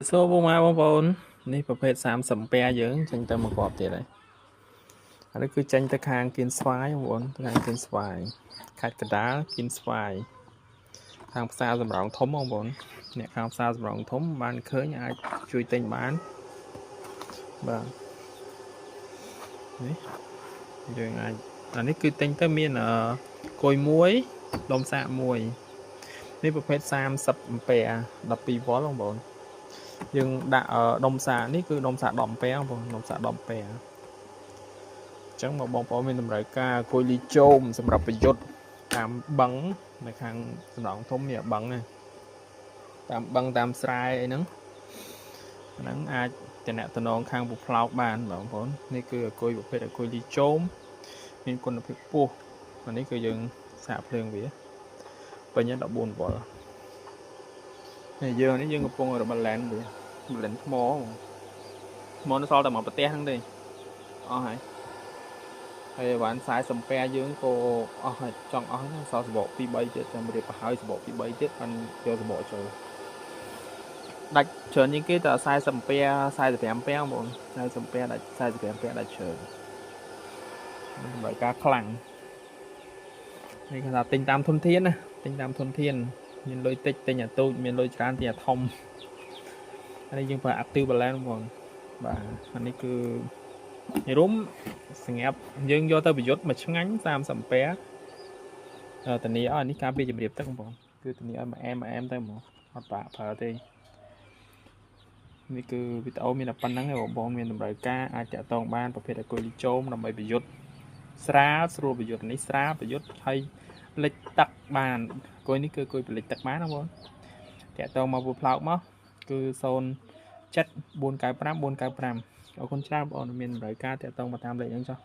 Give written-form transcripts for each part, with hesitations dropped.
សួរបងម៉ែបងប្អូននេះប្រភេទ30អំពែយើងចេញទៅមកគ្រាប់ទៀតហើយអានេះគឺចេញទៅខាងគៀនស្វាយបងប្អូនទៅខាងគៀនស្វាយខេត្តកណ្ដាលគៀនស្វាយខាងផ្សារសំរោងធំបងប្អូនអ្នកខាងផ្សារសំរោងធំបានឃើញអាចជួយទិញបានបាទនេះយើងអាចអានេះគឺទិញទៅមានគុយមួយដុំសាកមួយនេះប្រភេទ30អំពែ12វ៉ុលបងប្អូនយើងដាក់ដុំសាកនេះគឺដុំសាក10អំពែបងប្អូនដុំសាក10អំពែអញ្ចឹងមកបងប្អូនមានតម្រូវការគុយលីជោមសម្រាប់ប្រយុទ្ធតាមបឹងនៅខាងសំរោងធំមានបឹងណាតាមបឹងតាមស្រែអីហ្នឹងហ្នឹងអាចតំណតំណងខាងពូផ្លោកបានបងប្អូននេះគឺអគុយប្រភេទអគុយលីជោមមានគុណភាពខ្ពស់អានេះគឺយើងសាកភ្លើងវាពេញ14វ៉ុលនេះយើងនេះយើងកំពុងរបាឡែនវាបាឡែនថ្មថ្មនៅសល់តែមួយប្រទេសហ្នឹងទេអស់ហើយហើយបាន40អំពែយើងក៏អស់ហើយចង់អស់ហ្នឹងសល់សបក2 3ទៀតចាំរៀបប្រហើយសបក2 3ទៀតបានយកសបកចូលដាច់ច្រើនជាងគេតែ40អំពែ45អំពែបង40អំពែដាច់45អំពែដាច់ច្រើនតម្រូវការខ្លាំងនេះគេថាទិញតាមធនធានណាទិញតាមធនធានមានលុយតិចទិញអាទូចមានលុយច្រើនទិញអាធំអានេះយើងប្រើ active balance បងបាទអានេះគឺរុំសម្រាប់យើងយកទៅប្រយុទ្ធមួយឆ្ងាញ់30អំពែធានាឲ្យនេះការពារជំរាបទឹកបងគឺធានាឲ្យមួយអែមមួយអែមទៅហ្មងអត់បាក់ប្រើទេនេះគឺវីដេអូមានតែប៉ុណ្្នឹងឯងបងមានតម្រូវការអាចតាក់ទងបានប្រភេទអគុយលីជោមដើម្បីប្រយុទ្ធស្រាលស្រួលប្រយុទ្ធនេះស្រាលប្រយុទ្ធហើយលិចទឹកបានគុយនេះគឺគុយផលិតទឹកបានណាបងតាក់ទងមកពូផ្លោកមកគឺ074 495 495អរគុណច្រើនបងមានតម្រូវការតាក់ទងមកតាមលេខហ្នឹងចុះ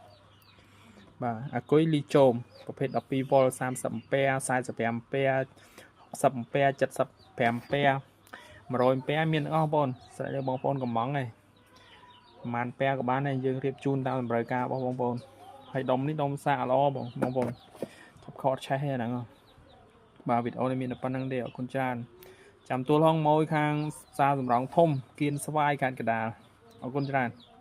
បាទអាគុយលីជោមប្រភេទ12វ៉ុល30អំពែ45អំពែ60អំពែ75អំពែ100អំពែមានអស់បងស្រេចលើបងប្អូនកំងហើយប្រហែលពែក៏បានដែរយើងរៀបជូនតាមតម្រូវការរបស់បងប្អូនហើយដុំនេះដុំសាកល្អបងបងប្អូនឈប់ខតឆេះហ្នឹងបាទវីដេអូនេះមានតែប៉ុណ្្នឹងទេអរគុណច្រើនចាំទួលហងម៉ួយខាងផ្សារសំរោងធំគៀនស្វាយខេត្តកណ្ដាលអរគុណច្រើន។